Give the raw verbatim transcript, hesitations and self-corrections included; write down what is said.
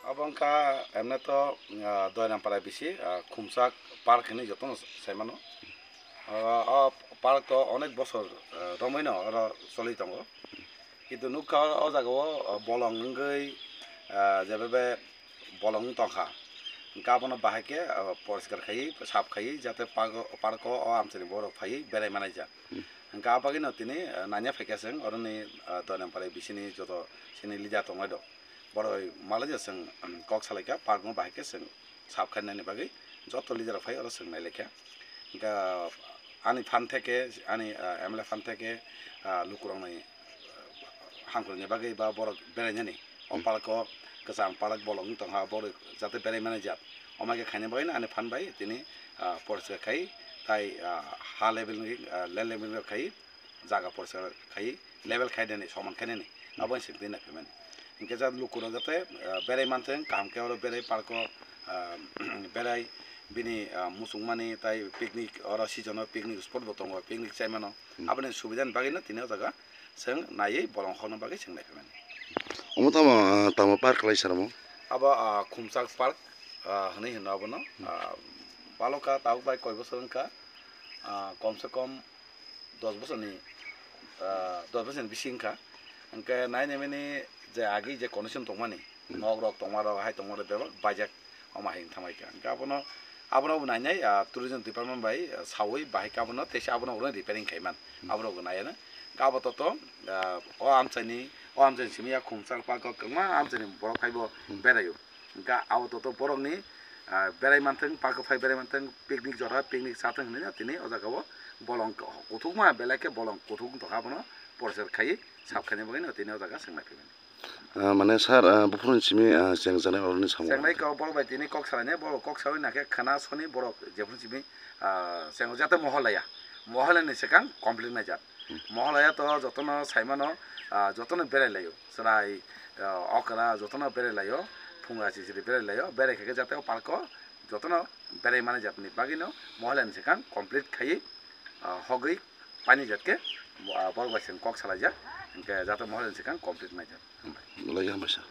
Abo wngkha emne to, ah, Doyrampara bisi, ah, Khumchak park hinwi jotono sai mano. Ah, o park to onek bosor, ah, romwi no oro choli tongo. Kintu nukha o, o jaga o, ah, bolong wngwi, ah, jebe be bolong wng tongkha. Hwnkhe abono bahai khe, ah, poriskar khaiwi, sap khaiwi, jate park o, park o, o amchaini borok phaiwi berai manai jak. Hmm. Hwnkhe a bagwino tini, ah, nanya phaikha chwng, oroni, ah, Doyrampara bisini joto chini leader tongnai rok. Borok malaijak chwng, um, kok salaikha, park no bahai khe chwng sap khainani bagwi joto leader rok phai oro chwng nailaikha. Hwnkhe ani phan theke, ani, ah, M L A phan theke, ah, lukurokni, ah, hamkrai ni bagwi ba borok berainani. O Hmm. park o kwchang park bolong wng tongkha, borok jate berai mani jat. Omo khe khaina bagwi ani phan bai tini, ah, poriskar khai tai, ah, ha level ni, ah, land level ni khai jaga poriskar khai level khai nani, soman khai nani. Hmm. Abo sing twi nai phaimani. Hinkhe jat lukurok jate, ah, berai manthung, kaham khe oro berai park o, ah, berai bini, ah, muchungmani tai picnic oro season o picnic spot bo tongo, picnic chaimano. Hmm. Aboni subida ni bagwi no tini o jaga chwng naiwi bolong hokna bagwi chwng nai phaimani. Omo tamo, ah, tamo park khlai sir omo? Abo, ah, Khumchak park, ah, hwnwi hino abono. Hmm. Ah, baloka tabuk bai koi bosor wngkha, ah, kom se kom dos bosorni, ah, dos bosorni bisi wngkha. Hwnkhe nai nai mani je agi je condition tongmani, Hmm. nok rok tongma rok, hai tongma rok bebak baijak. Omo hai wng thangbai kha. Hwnkhe abono, abono bo nainai, ah, tourism department bai, ah, saui bahai khe abono teisa abono oro repairing khaiman. Hmm. Abono bo naiya na. Hwnkhe abo toto, ah, o amchaini, o amchaini simi ya Khumchak park o kwbangma amchaini borok phaibo Hmm. beraio. Hwnkhe abo toto borokni, ah, berai manthung, park o phai berai manthung, picnic jora, picnic chathung hinwi no tini o jaga o bolong kuthukma belai khe bolong kuthuk wng tongkha abono poriskar khaiwi sap khaina bagwi no tini o jaga chwng nai phaimani. Ah, mane sir, ah, buphuruni simi, ah, chengjaknai oroni samung. Chengnai kok borok bai tini kok salainai, borok kok saui nakhe khana soni borok jephuru simi, ah, cheng jate moholaya. Moholaya ni swkang complete naijak. Hmm. Moholaya to jotono saimano, ah, jotono berai laio. Chwrai, ah, okra jotono berai laio. Phunga chichiri berai laio. Berai khe jate o park o jotono berai mani jatni bagwino moholaya ni swkang complete khaiwi, ah, hogwi painijak khe, ah, borok bai chwng kok salaijak. Hinkhe jate moholaya ni swkang complete naijak. Hambai. Belai khe hambai sir.